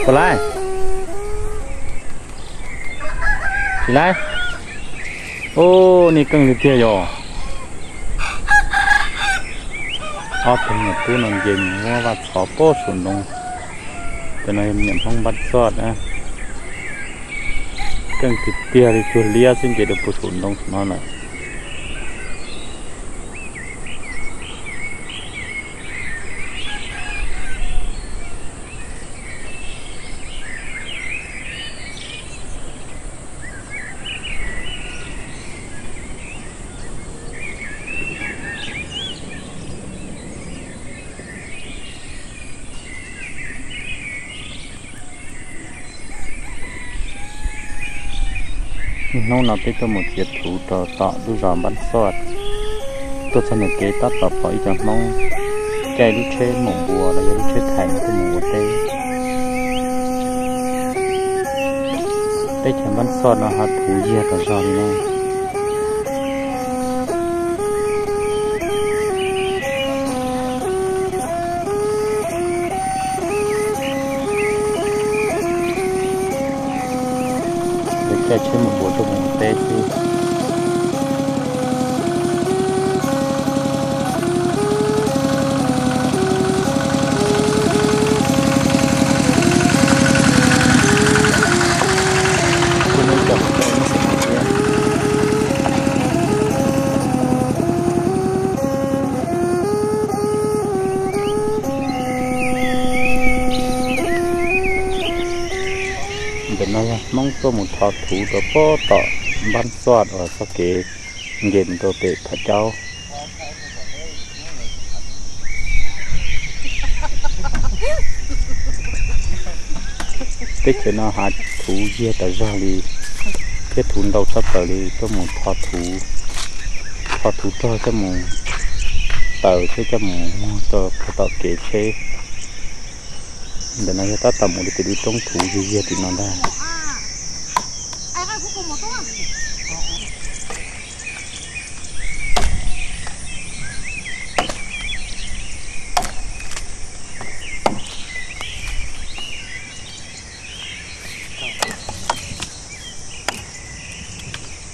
Puas laij? Tsis laij. Ub, nej keej tiag tiag yog. Ob tug me nyuam tub no nce mus muab vaj txhov puag saum ntoo. Cov no yog me nyuam Hmoob npab txoj na. Keej tiag tiag li, cuag liab xwb nce rau puag saum ntoo no lawm. Hnub no peb tuaj mus txiav thuv rau tom lub zos Npab Xoj. Tuaj txog ntawm kev tab tom pom ib cov Hmoob caij lub tsheb maum npua los yog lub tsheb thais no tuaj mus ua teb. Teb chaws Npab Xoj no hav thuv yiag tas zog li na. Caij tsheb maum npua tuaj mus ua teb xwb. Ntawm no yog Hmoob tuaj mus tho thuv rau puag tom Npab Xoj uas txoj kev nce mus rau pem Phav Caub. Teb chaws no hav thuv yiag tas zog li thiab thuv ntau tshaj plaws li, tuaj mus tho thuv, tho thuv rog coj mus taws thiab coj mus muag rau puag tom kev tsheb. Ntawm no yog tab tom mus rau tim lub roob thuv yiag yiag tim no ntag.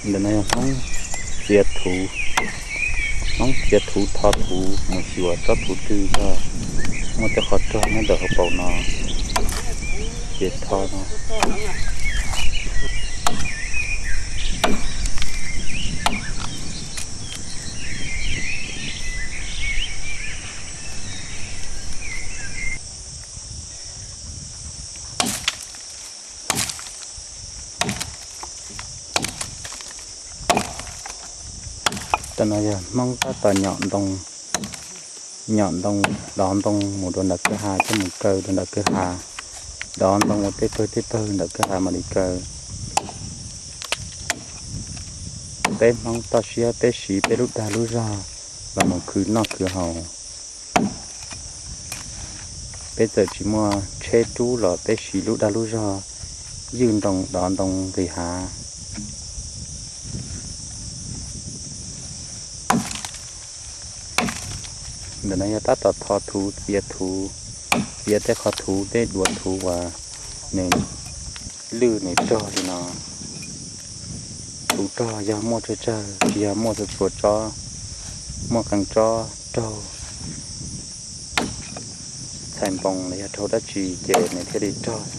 Ntawm no yog Hmoob txiav thuv, Hmoob txiav thuv tho thuv mus xyuas tsob thuv twg yog muaj tej qhov rog nyob ntawm hauv paus no ces tho no. Tam no yog Hmoob tab tom nyom ntoo, nyom ntoo, dov ntoo mus rau nram kwj ha thiab mus kaw rau nram kwj ha, dov ntoo ua tej pawg tej pawg ntawm kwj ha mam li kaw. Peb Hmoob toj siab peb siv peb lub dag lub zog los mus khwv noj khwv haus. Peb txawm tsis muaj tsheb rub los peb siv lub dag lub zog ywj ntoo dov ntoo nqis hav. Ntawm no yog tab tom tho thuv, txiav thuv, txiav tej qhov thuv, tej duav thuv uas nws lwj nws rog li no. Thuv rog yog muaj tsawg tsawg, tsis yog muaj txhua txhua tsob, muaj qee tsob raug txhais npoo los yog raug dab tsi ces nws thiaj li rog xwb.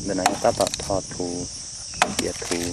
Ntawm no yog tab tom tho thuv, txiav thuv.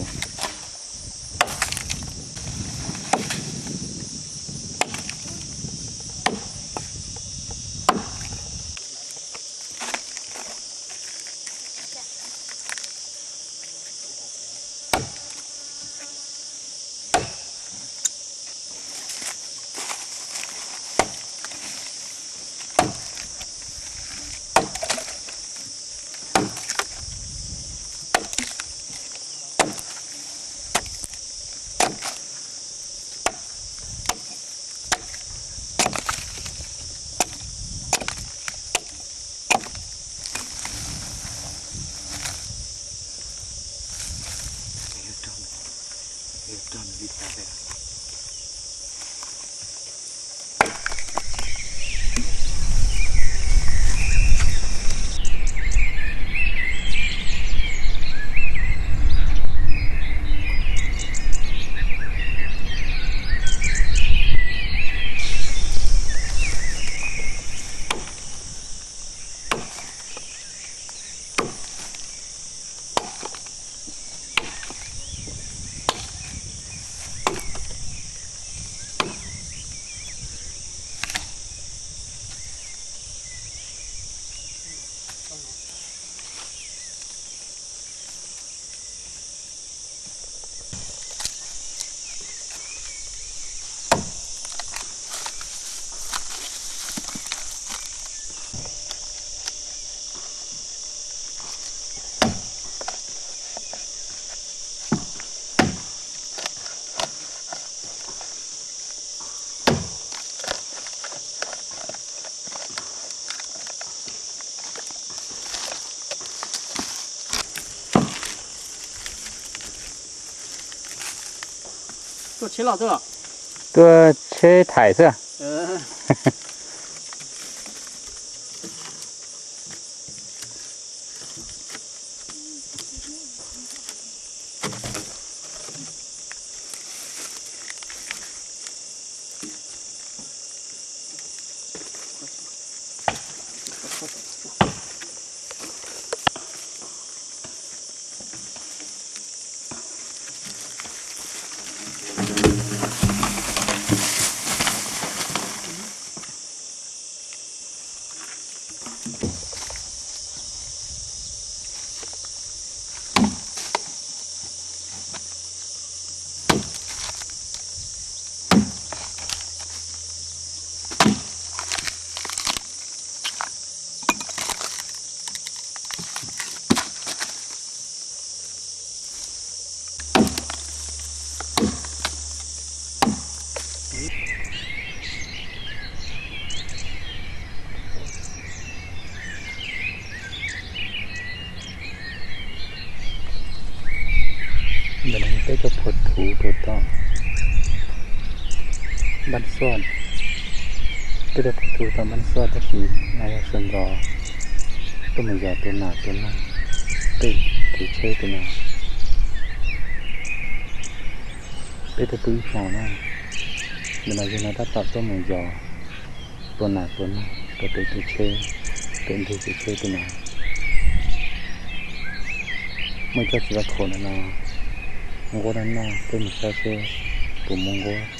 Tuaj tsheb los xwb los? Tuaj tsheb thaim xwb. Ntawm no peb tuaj phua thuv rau tom npab xuaj, peb tuaj phua thuv tom npab xuaj tab sis no yog sawv ntxov tuaj mus yos tua nas tua noog pem kev tsheb pem no. Peb tuaj pw ib hmo na, ntawm no yog no tab tom tuaj mus yos tua nas tua noog rau pem tus tsheb, pem ntug tus tsheb pem no. Muaj ib tsob txiv vaj khaum ntawm no nquab noj noj, peb mus saib seb puas muaj nquab.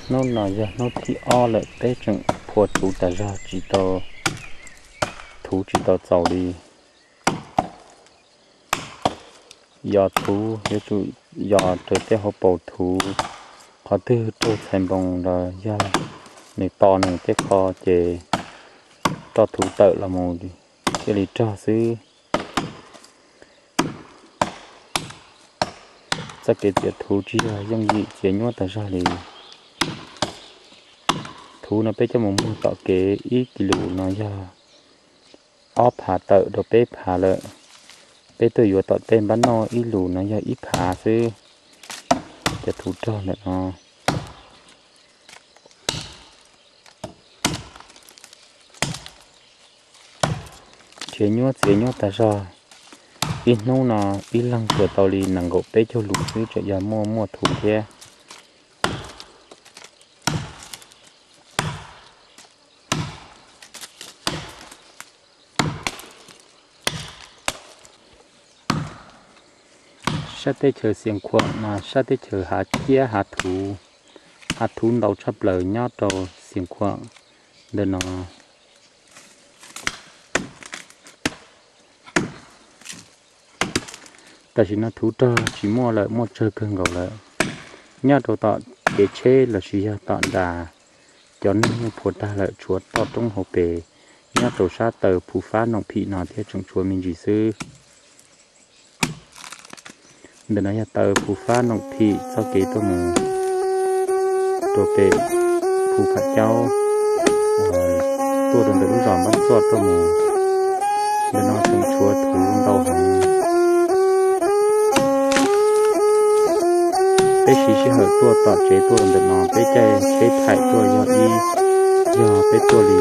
Hnub no yog hnub thib ob lawm peb tseem phua thuv tas zog tsis tau, thuv tsis tau txaus li. Yos thuv yuav tsum yos raws tej hauv paus thuv, qhov twg raug txhais npoo los yog nws to nws tej qho ces roj thuv tawm los mus thiaj li rog xwb. Txoj kev txiav thuv tsis yog yooj yim, txiav nyuaj tas zog li. Thuv no peb coj mus muag tom kev ib kis lus no yog ob phav tawm rau peb phav lawm. Peb tuaj yuav tom tej npab noj ib lus no yog ib phav xwb. Cov thuv rog ntawm no nrhiav nyuaj txiav nyuaj tas zog. Ib hnub no ib leeg tsuas tau li nees nkaum peb caug lus xwb tseem yog muaj muaj thuv thiab. Sab teb chaws Xiav Khuam no sab teb chaws hav ciab hav thuv, hav thuv ntau tshaj plaws nyob rau Xiav Khuam ntawm no. Tam sim no thuv rog tsis muaj lawm, muaj tsawg kawg nkaus lawm. Nyob rau tom kev tsheb lossis yog tom nras, cov neeg yeej phua tag lawm, tshuav toj roob hauv pes nyob rau sab taw Phu Fab Noom Phim no thiaj tseem tshuav me ntsis xwb. Ntawm no yog taw Phu Fab Noom Phim txoj kev tuaj mus rau pem Phu Pham Caub, tuaj rau ntawm lub zos Npab Txuaj tuaj mus. Ntawm no tseem tshuav thuv ntau heev. Peb siv sij hawm tuaj tom tsev tuaj rau ntawm no, peb caij tsheb thaim tuaj yog ib, yog peb tuaj li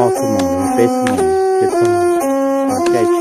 ob xuab moos, peb xuab moos thiaj txog. Caij